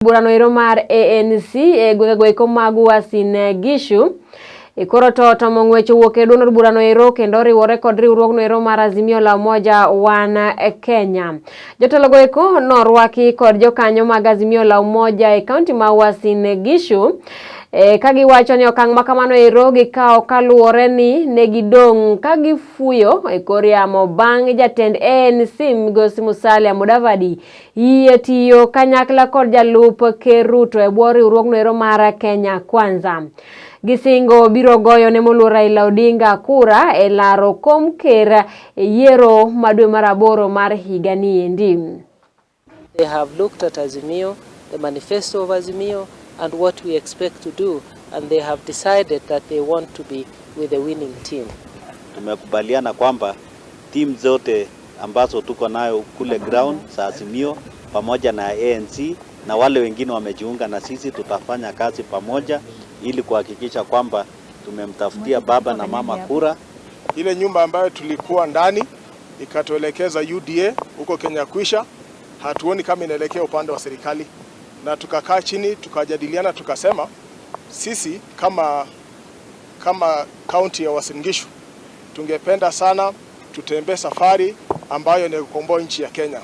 Burano ero mar ANC e gwenge eko mag Uasin Gishu koro to tomo ng'wech owuok e duond od burano ero kendo oriwore kod riwruogno ero mar Azimio la Umoja One Kenya. Jotelo go eko norwaki kod jokanyo mag Azimio la Umoja e kaunti ma Uasin Gishu ka giwacho ni okang' ma kamano ero gikawo kaluwore ni ne gidong' ka gifuyo e kor yamo bang' jatend ANC Migosi Musalia Mudavadi yie tiyo kanyakla kod jalup Ker Ruto e bwo riwruogno ero mar Kenya Kwanza. Gisingo biro goyo ne moluor Raila Odinga kura e laro kom ker e yiero ma dwe mar aboro mar higa ni endi. They have looked at Azimio, the manifesto of Azimio, and what we expect to do, and they have decided that they want to be with the winning team. Tumekubaliana kwamba timu zote ambazo tuko nayo kule ground za Azimio pamoja na ANC na wale wengine wamejiunga na sisi, tutafanya kazi pamoja ili kuhakikisha kwamba tumemtafutia baba na mama kura. Ile nyumba ambayo tulikuwa ndani ikatuelekeza UDA huko Kenya kwisha, hatuoni kama inaelekea upande wa serikali, na tukakaa chini tukajadiliana, tukasema sisi kama kaunti ya Uasin Gishu tungependa sana tutembee safari ambayo ni kukomboa nchi ya Kenya.